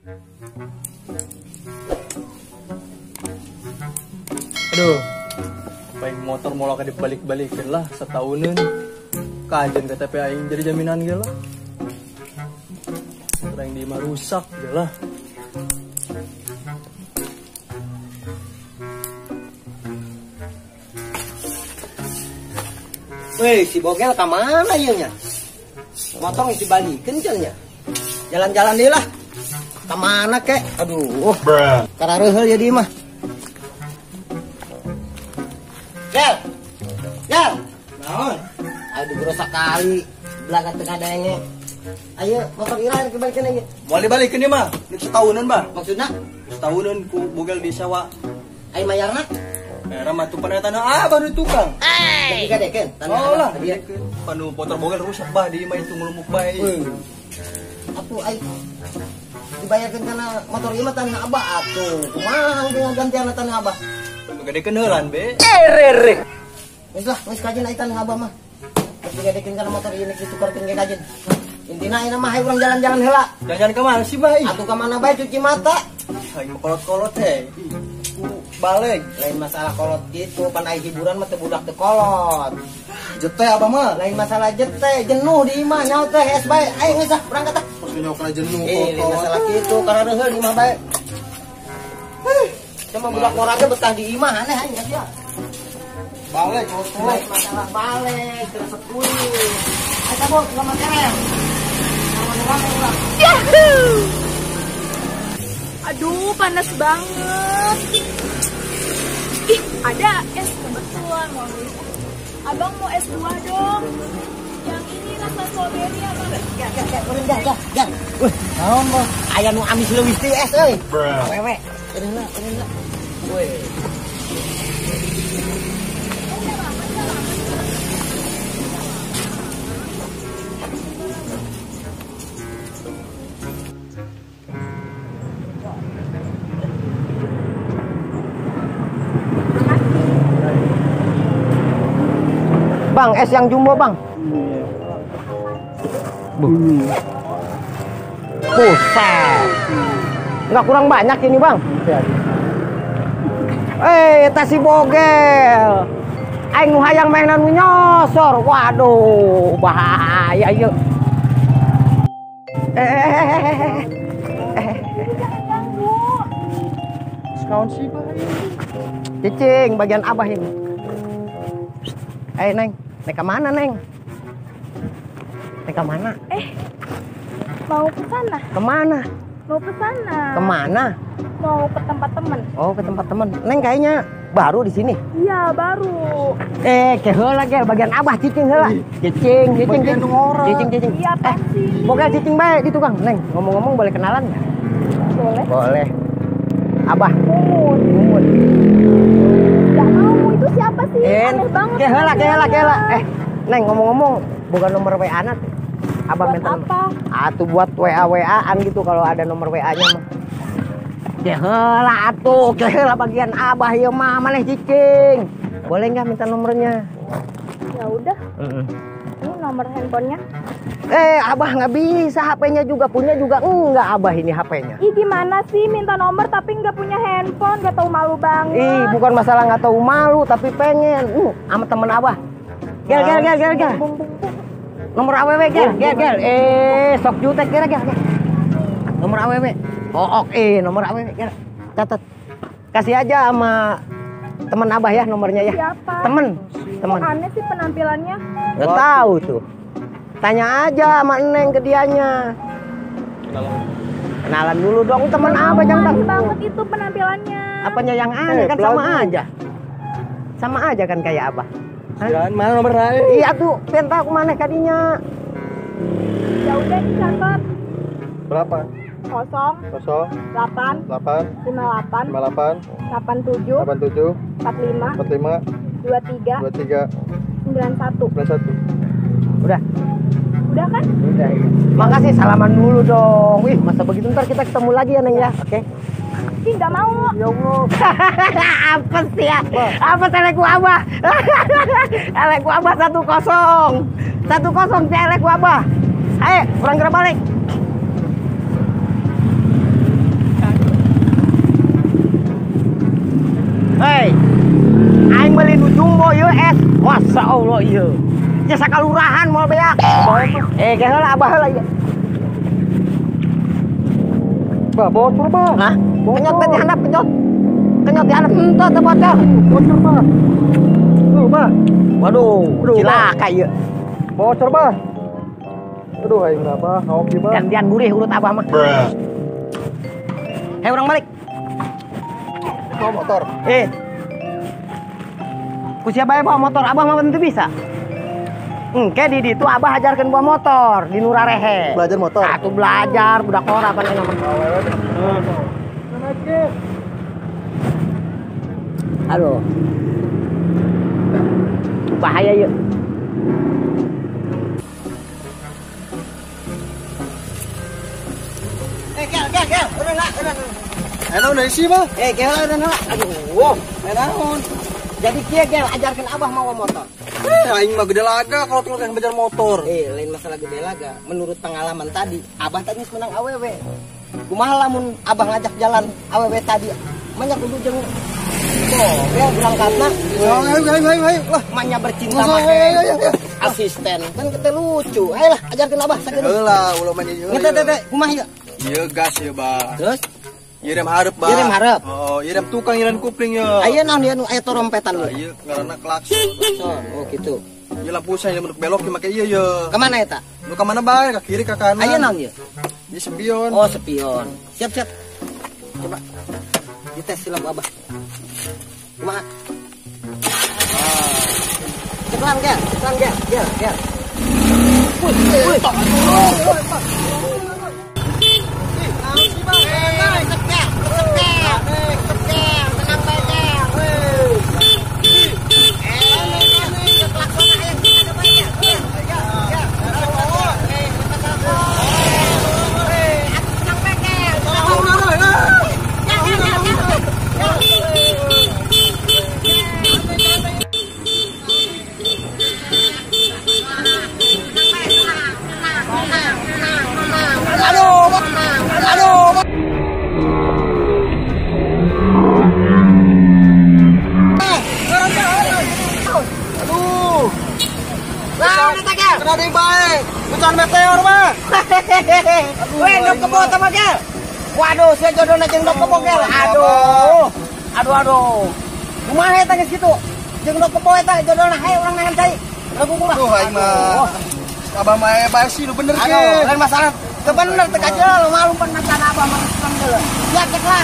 Aduh, paling motor mau laka dibalik-balikin lah setahunan. Kajian KTP aing jadi jaminan ge lah. Motor yang di imah rusak ge lah. Weh, si Bogel ka mana ieu nya? Motor geus dibalikeun cenah nya. Jalan-jalan deui lah. Ka mana kek? Aduh, karareheul jadi mah. Gel. Gel. Naon? Aduh gerosak kali belakang tengah daenge. Ayo motor ira dibalikeun aja. Moal dibalikeun ieu mah, geus setahunan bah. Maksudna? Setahunan ku Bogel disewa. Ayo mayarna? Era mah tuh pada tanah abah di tukang. Jadi gadekeun tanah oh lah, dia. Panu motor Bogel rusak bah di imah itu ngelumuk bae. Atuh ai dibayarkeun kana motor ieu mah tanah abah atuh. Kumaha dengan gantian tanah abah? Gadekeun heulan be. Erere. Geus lah, geus kajeun ai tanah abah mah. Geus digadekeun kana motor ieu nek ditukarkeun ge kajeun. Intina ayeuna mah hayu urang jalan-jalan heula. Jalan-jalan ka mana sih bah? Atuh ka mana bae cuci mata. Aing kolot-kolot teh. Balik lain masalah kolot gitu pan ai hiburan mah teu budak teu kolot. Jete abah mah. Lain masalah jete, jenuh di imah nyaho teh es bae. Ayo geus ah berangkat ah. Terus nyaho kana jenuh kolot. Lain masalah kitu karareheul di imah bae. Cuma budak ngora ge betah di imah aneh aing sia. Balik kolot. Lain masalah balik resep kuing. Ayo tabok selamat kerem. Sama-sama. Yahoo! Aduh, panas banget. Ih, ada es kebetulan mau beli. Abang mau es buah dong. Yang ini rasa strawberry abang. Ya, ya, ya, ya, ya, ya. Wih, naon mah? Aya nu amis leuwih ti es euy. Awewe. Eureun lah. Wih. Bang, es yang jumbo bang. Buset. Nggak kurang banyak ini bang. Tas si Bogel. Aing nu hayang mainan nu nyosor. Waduh, bahaya ieu. Naon sih bah? Cicing bagian abah ini. Neng, naik ke mana, Neng? Naik ke mana? Mau ke sana. Kemana? Mau ke sana. Kemana? Mau ke tempat temen. Oh, ke tempat temen. Neng kayaknya baru di sini. Iya, baru. Ke heula ge bagian abah cicing heula. Cicing, cicing, cicing. Cicing, cicing. Iya, pasti. Pokoknya cicing bae di tukang. Neng, ngomong-ngomong boleh kenalan nggak? Boleh. Boleh. Abah. Mumun. Mumun. Gak mau, itu siapa sih? Aneh banget. Ke heula, ke heula, ke heula. Neng, ngomong-ngomong bukan nomor WA-na. Abah buat minta apa? Atuh buat WA-WA-an gitu kalau ada nomor WA-nya mah. Ke heula atuh, ke heula bagian abah ieu mah maneh cicing. Boleh nggak minta nomornya? Ya udah. Ini nomor handphonenya. Abah nggak bisa, HP-nya juga punya juga enggak abah ini HP-nya. Ih, gimana sih minta nomor tapi nggak punya handphone, nggak tahu malu banget. Ih, bukan masalah nggak tahu malu, tapi pengen. Sama temen abah. Gel, gel, gel, gel, gel. Nomor AWW, gel, gel, gel. Sok jutek, gel, gel, gel. Nomor AWW. Oh, oke, nomor AWW, gel. Catat. Kasih aja sama temen abah ya nomornya ya. Siapa? Temen, temen. Kok aneh sih penampilannya? Nggak tahu tuh. Tanya aja sama Neng ke dianya. Kenalan. Kenalan dulu dong temen abah, jangan aneh banget itu penampilannya. Apanya yang aneh kan sama aja. Sama aja kan kayak abah. Jangan mana nomor lain. Iya tuh, pengen tahu kemana kadinya. Ya udah dicatat. Berapa? 0 0 8 8 58 58 87 87 45 45 23 23 91. 91. Udah. Udah kan? Udah. Ya. Makasih, salaman dulu dong. Wih, masa begitu ntar kita ketemu lagi ya, Neng ya. Oke. Ih, nggak mau. Ya Allah. Apa sih ya? Apa teleku abah? Teleku abah 1-0. 1-0 teleku abah. Ayo, kurang gerak balik. ieu es. Masya Allah ieu. Ya sakalurahan moal beak. Eh, ge heula abah heula ieu. Bah, bocor, bah. Hah? Kenyot teh dihandap, kenyot. Kenyot dihandap henteu teu bocor. Bocor, bah. Tuh, bah. Waduh, cilaka ieu. Bocor, bah. Aduh, aing berapa? Hoki, bah. Gantian gurih urut abah mah. Hei, urang balik. Bawa motor. Eh. Ku siapa bae bawa motor? Abah mah teu bisa. Engke di ditu abah ajarkeun bawa motor di Nurarehe. Belajar motor. Atuh belajar budak ora pan ayeuna mah. Aduh. Bahaya yuk. Eh, gel, gel, gel. Udah lah, udah. Enak udah isi, Bah. Eh, gel, udah lah. Aduh, naon. Jadi kieu gel ajarkeun abah mawa motor. Aing mah gede laga kalau terus yang belajar motor. Eh, lain masalah gede laga. Menurut pengalaman tadi, abah tadi geus menang awewe. Kumaha lamun abah ngajak jalan awewe tadi, banyak kudu jeung bogel berangkatna. Ayo, ayo, ayo, ayo. Lah, manya bercinta mah asisten. Kan kita lucu. Ayo lah, ajarkeun abah sakedeung. Heula, ulah main ieu. Teh, teh, teh, kumaha ieu? Ieu gas ieu, Bah. Terus? Ieu rem hareup, Bah. Ieu rem hareup. Oh, ieu rem tukang, ieu rem kupling ieu. Aya naon ieu nu aya torompetan lu? Ieu ngaranna klakson. Oh, gitu. Ieu lampu sen ieu belok ieu make ieu ye. Kemana eta? Nu ka mana bae? Ka kiri ka kanan. Aya naon ieu? Ieu spion. Oh, spion. Siap, siap. Coba dites silam abah. Kumaha? Ah. Cepetan, gel. Cepetan, gel. Gel, gel. Wih, wih. Kena deui bae. Pecahan meteor mah. Weh, ndok kebo teh mah, Gel. Waduh, sia jodona jeung ndok kebo, Gel. Aduh. Aduh, aduh. Kumaha eta geus kitu? Jeung ndok kebo eta jodona hae urang nangan cai. Ragu kumaha? Aduh, aing mah. Abah mah bae sih nu bener ge. Aduh, lain masalah. Teu bener teu kajeul, malum pan macan abah mah geus. Ya cek lah.